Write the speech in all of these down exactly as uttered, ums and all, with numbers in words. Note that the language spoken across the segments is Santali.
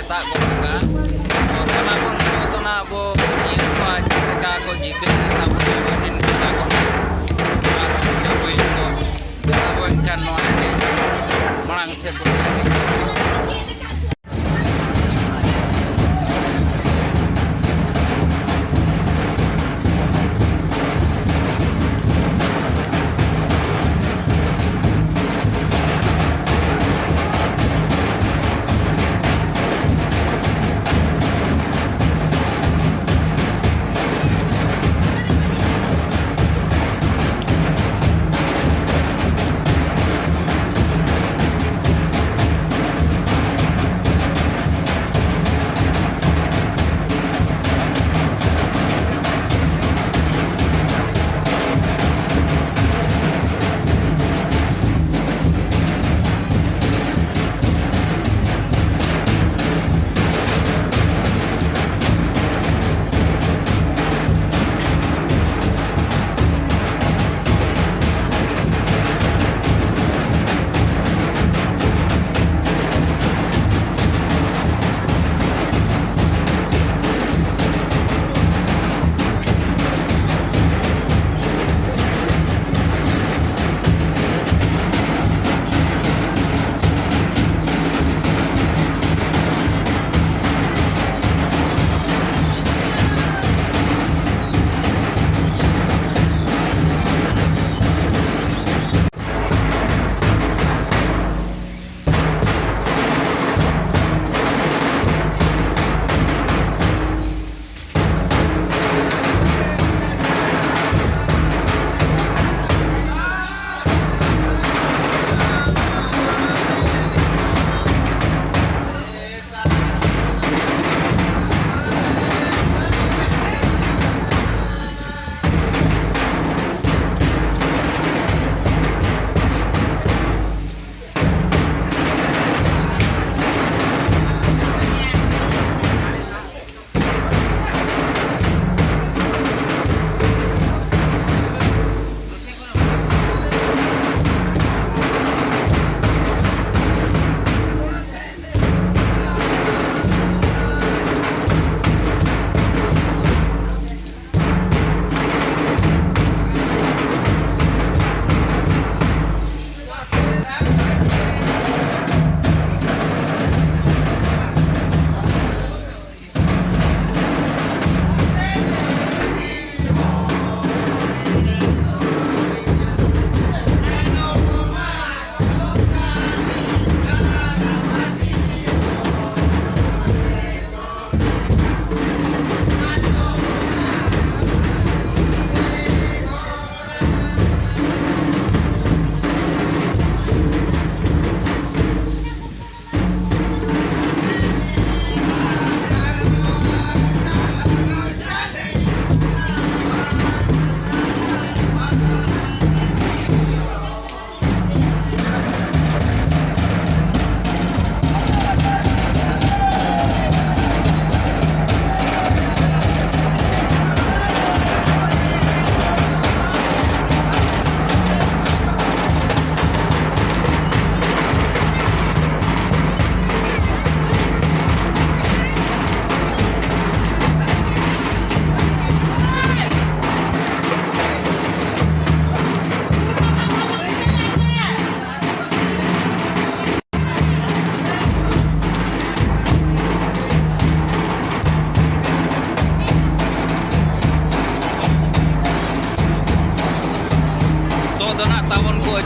ᱥᱮᱛᱟᱜ ᱜᱚᱫ ᱠᱟᱜᱼᱟ᱾ ᱛᱚ ᱚᱱᱟ ᱵᱚᱱ ᱧᱮᱞ ᱛᱟᱵᱚᱱᱟ ᱟᱵᱚ ᱡᱤᱞ ᱠᱚ ᱪᱮᱫ ᱞᱮᱠᱟ ᱠᱚ ᱡᱤᱞ ᱠᱚ ᱛᱟᱵᱚᱱᱟ ᱟᱵᱚ ᱨᱮᱱ ᱠᱟᱱᱟ ᱠᱚ᱾ ᱟᱨ ᱦᱩᱭ ᱠᱚ ᱟᱵᱚ ᱮᱱᱠᱷᱟᱱ ᱱᱚᱣᱟ ᱢᱟᱲᱟᱝ ᱥᱮᱫ ᱵᱚᱱ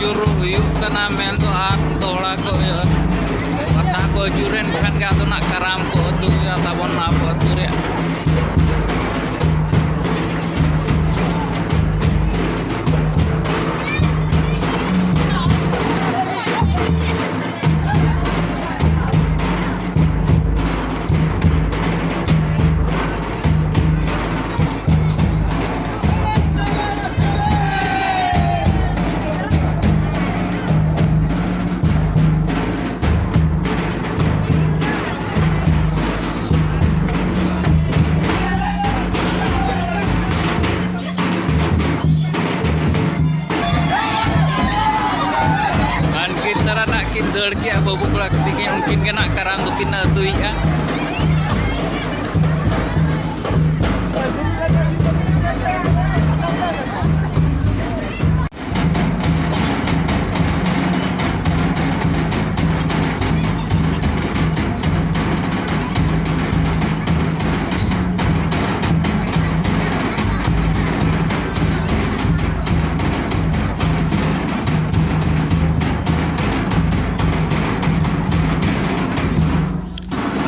ᱟᱹᱪᱩᱨ ᱦᱩᱭᱩᱜ ᱠᱟᱱᱟ, ᱢᱮᱱᱫᱚ ᱟᱨ ᱫᱚᱦᱲᱟ ᱠᱚ ᱦᱩᱭᱩᱜᱼᱟ᱾ ᱯᱟᱛᱟ ᱠᱚ ᱟᱹᱪᱩᱨᱮᱱ ᱠᱷᱟᱱ ᱜᱮ ᱟᱫᱚ ᱱᱟᱜ ᱠᱟᱨᱟᱢ ᱠᱚ ᱟᱹᱛᱩ ᱦᱩᱭᱩᱜᱼᱟ ᱛᱟᱵᱚᱱ ᱱᱚᱣᱟ ᱟᱵᱚ ᱟᱹᱛᱩ ᱨᱮᱭᱟᱜ᱾ ᱟᱨ ᱱᱩᱠᱤᱱ ᱛᱟᱨᱟ ᱱᱟᱜ ᱠᱤᱱ ᱫᱟᱹᱲ ᱠᱮᱜᱼᱟ, ᱵᱟᱹᱵᱩ ᱠᱚᱲᱟ ᱛᱤᱠᱤᱱ, ᱩᱱᱠᱤᱱ ᱜᱮ ᱱᱟᱜ ᱠᱟᱨᱟᱢ ᱫᱚᱠᱤᱱ ᱟᱹᱛᱩᱭᱮᱜᱼᱟ᱾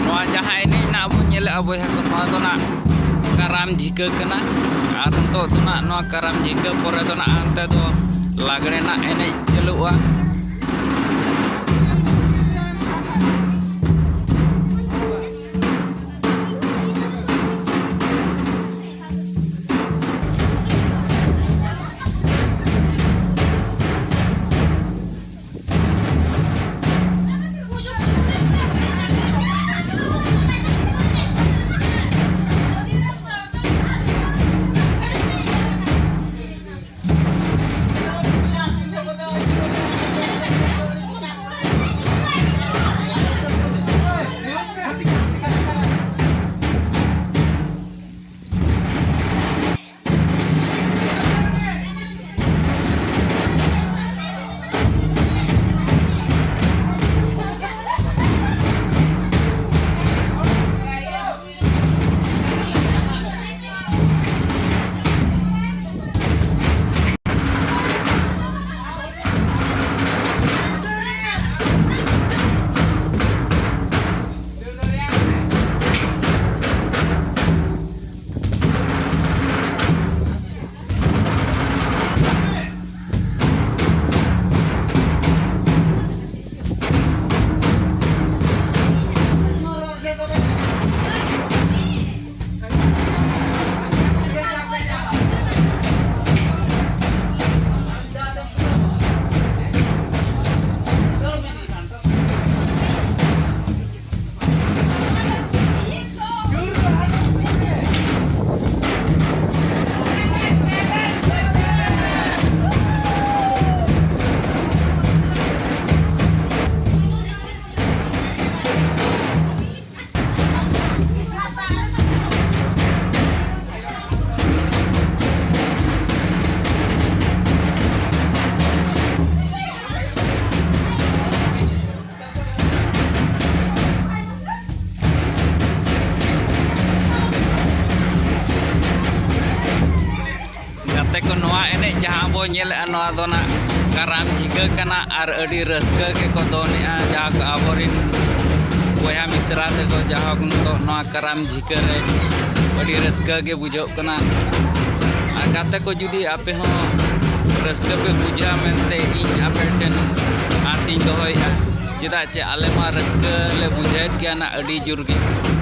ᱱᱚᱣᱟ ᱡᱟᱦᱟᱸ ᱮᱱᱮᱡ ᱱᱟᱜ ᱵᱚᱱ ᱧᱮᱞᱮᱜᱼᱟ ᱵᱚᱭᱦᱟ ᱠᱚ, ᱱᱚᱣᱟ ᱫᱚ ᱱᱟᱜ ᱠᱟᱨᱟᱢ ᱡᱷᱤᱠᱟᱹ ᱠᱟᱱᱟ᱾ ᱟᱨ ᱱᱤᱛᱚᱜ ᱫᱚ ᱱᱟᱜ ᱱᱚᱣᱟ ᱠᱟᱨᱟᱢ ᱡᱷᱤᱠᱟᱹ ᱯᱚᱨᱮ ᱫᱚ ᱱᱟᱜ ᱦᱟᱱᱛᱮ ᱫᱚ ᱞᱟᱜᱽᱲᱮ ᱱᱟᱜ ᱮᱱᱮᱡ ᱪᱟᱹᱞᱩᱜᱼᱟ᱾ ᱱᱚᱣᱟ ᱮᱱᱮᱡ ᱡᱟᱦᱟᱸ ᱵᱚ ᱧᱮᱞᱮᱫᱼᱟ, ᱱᱚᱣᱟ ᱫᱚ ᱱᱟᱜ ᱠᱟᱨᱟᱢ ᱡᱷᱤᱸᱠᱟᱹ ᱠᱟᱱᱟ ᱟᱨ ᱟᱹᱰᱤ ᱨᱟᱹᱥᱠᱟᱹ ᱜᱮᱠᱚ ᱫᱚᱱᱮᱜᱼᱟ᱾ ᱡᱟᱦᱟᱸ ᱠᱚ ᱟᱵᱚᱨᱮᱱ ᱵᱚᱭᱦᱟ ᱢᱤᱥᱨᱟ ᱛᱮᱠᱚ ᱡᱟᱦᱟᱸ ᱠᱚ ᱱᱤᱛᱚᱜ ᱱᱚᱣᱟ ᱠᱟᱨᱟᱢ ᱡᱷᱤᱸᱠᱟᱹ ᱨᱮ ᱟᱹᱰᱤ ᱨᱟᱹᱥᱠᱟᱹ ᱜᱮ ᱵᱩᱡᱷᱟᱹᱜ ᱠᱟᱱᱟ᱾ ᱟᱨ ᱜᱟᱛᱮ ᱠᱚ, ᱡᱩᱫᱤ ᱟᱯᱮ ᱦᱚᱸ ᱨᱟᱹᱥᱠᱟᱹ ᱯᱮ ᱵᱩᱡᱷᱟᱹᱣᱟ ᱢᱮᱱᱛᱮ ᱤᱧ ᱟᱯᱮ ᱴᱷᱮᱱ ᱟᱸᱥ ᱤᱧ ᱫᱚᱦᱚᱭᱮᱫᱼᱟ, ᱪᱮᱫᱟᱜ ᱪᱮ ᱟᱞᱮ ᱢᱟ ᱨᱟᱹᱥᱠᱟᱹ ᱞᱮ ᱵᱩᱡᱷᱟᱹᱣᱮᱫ ᱜᱮᱭᱟ ᱱᱟᱜ ᱟᱹᱰᱤ ᱡᱳᱨ ᱜᱮ᱾